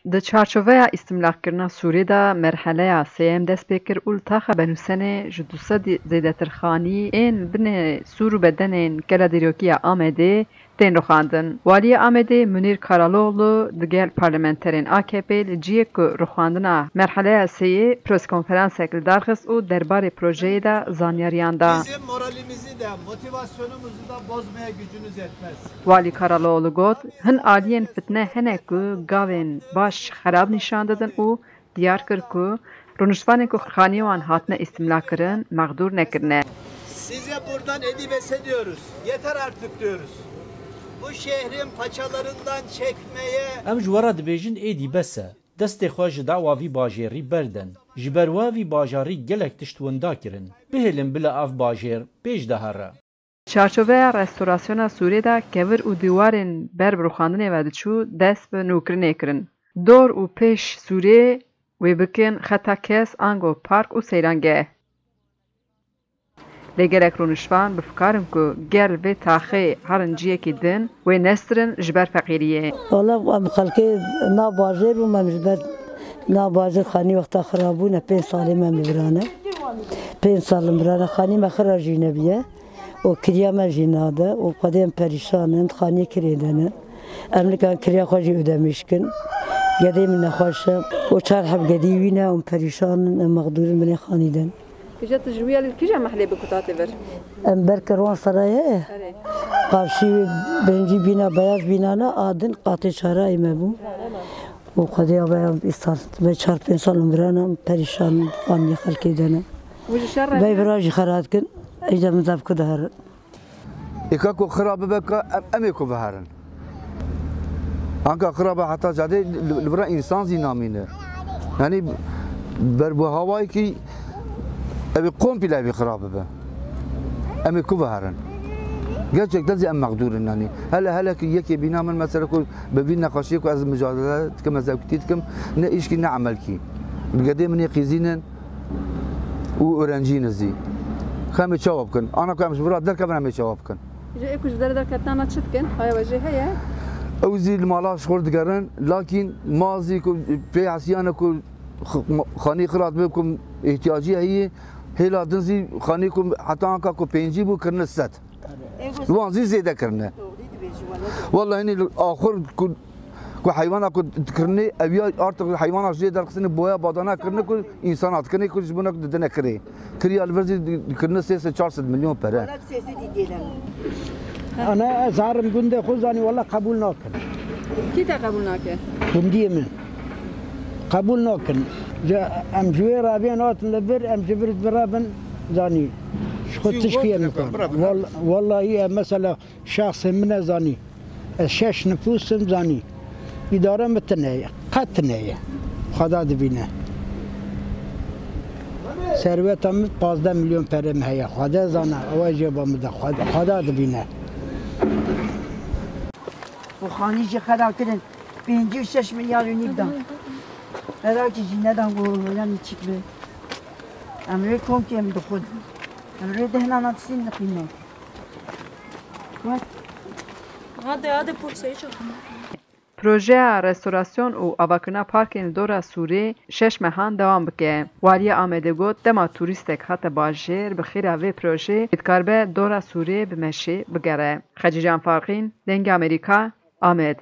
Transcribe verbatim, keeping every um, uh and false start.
Di çarçoveya îstimlaqkirina Sûrê de merheleya sêyem dest pê kir û li taxa Benûsenê ji du sed zêdetir xanî ên binê sûr û bedenên gela dîrokî ya Amedê tên rûxandin. Waliyê Amedê Munîr Karaloğlu digel parlamenterên A K P li ciyê ku rûxandina merheleya sêyê preskonferansek li dar xist û derbarê projeyê de zanyariyan da. Bizim moralimizi de, motivasyonumuzu da bozmaya gücünüz yetmez. Walî Karaloğlu got, hin aliyên fitne hene ku gavên baş xerab nîşan didin û diyar kir ku rûniştvanên ku xaniyê wan hatine îstimlakkirin, mexdûr nekirine. Size buradan Edibes'e diyoruz. Yeter artık diyoruz. Bu şehrin paçalarından çekmeye Em ji we re dibêjin êdî bes e. Destê xwe ji dawa vî bajêrî berdin. Ji ber we vî bajarî gelek tişt winda kirin. Bihêlin bila ev bajêr pêş de here. Çarçoveya restorasyona Sûrê de kevir û dîwarên ber bi rûxandinê ve diçû dest bi nûkirinê kirin. Dor û pêş Sûrê wê bikin xeta kes ango park û seyrangeh. Lê gelek rûniştvan bi fikar in ku ger vê taxê herin ciyekî din wê nestirin ji ber feqîriyê. Wala em xelkê nav bajêr bûm, em ji ber nav bajêr xanî wexta xirab bûne, pênc salê me em li vira ne. Pênc sal em vira ne, xanî me xira jî nebiye. û kiriya me jî nade û xwedê em perîşan in, xaniyê kirê de ne. Em nikan kiriya xwe jî ödemiş kin. Gedê min nexweş e û çar heb gedî wî ne, em perîşan in, em mexdûr in binê xanî de ne. Kije tu ji wî ya li kije mehlê bi kutatê vir? Em ber Kerwansaray heye. Erê. Qarşî wê birincî bîna beyaz bîna ne, a din qatê çarayê me bû. û xwedê ya be îsal me çar pênc sal em vira ne, em perîşan in, xaniyê xelkê de ne. Wî ji şer re Bey vira jî xera dikin, êca min zaf ku diherin. Êka ku xira bibe ka em, em ê ku biherin. Anka xira be heta cadê li, li vira însan zî namîne. Yanî berbuhawayekî ev ê komple ev ê xira bibe. Em ê ku biherin. Gerçekten zî em mexdûr in yanî. Hele hele ki yekê bîna min mesela ku Bi vî neqaşiyê ku ez micadele dikim, ez ewkitî dikim, ne îşkî ne emelkî. Bi gedê min ê qîzînin û öğrencî ne zî. Ka em ê çawa bikin? Ana ku em ji vira derkevin em ê çawa bikin? Ji ê ku ji dere derketina me çi dikin? Haya we jê heye? Ew zî li mala ji xwe digerin, lakîn ma zî ku pê hesiyane ku x-, xanî xirat be ku ihtiyacî heye, hêla din zî xanî ku heta anka ku pêncî bû kirine sed. Wan zî zêde kirine. Wallahî hinî axur ku, ku heywana ku dikirinê, ev ya artık heywana jê derxistinê boya badana kirine ku însana dikinê ku ji bona ku didine kirê. Kiriya li vir zî kirine sê sed çar sed milyon pere. Ana ez herim gundê xwe zanî wala qebûl nakin. Kî te qebûl nake? Gundiyê min. Qebûl nakin. Ji, em ji wê reviyên hatin li vir, em ji vir birevin zanî. Ji xwe tişkî em nikin. Wal-, wallahî em mesela şexsê min e zanî. Ez şeş nifûs im zanî. Îdare min tune ye. Qet tune ye. Xweda dibîne. Serweta min pazdeh milyon pere min heye. Xweda zana. Ew jê ba min de. Xweda, Xweda dibîne. Û xanî jî xera kirin. Pêncî û şeş milyar û nîv dan. Xera kî jî nedan ku yanî çik be. Em rê komkê em dixwin. Em rê dehna natisîn niqîn nake. Hadi, hadi, polisleri çağırın. Projeya restorasyon û avakirina parkên li dora Sûrê şeş mehan dewam bike. Waliya Amedê got, dema turîstek hate bajêr, bi xêra vê projeyê dikaribe dora Sûrê bi meşê bigere. Xecîcan Farqîn, Dengê Amerîka, Amed.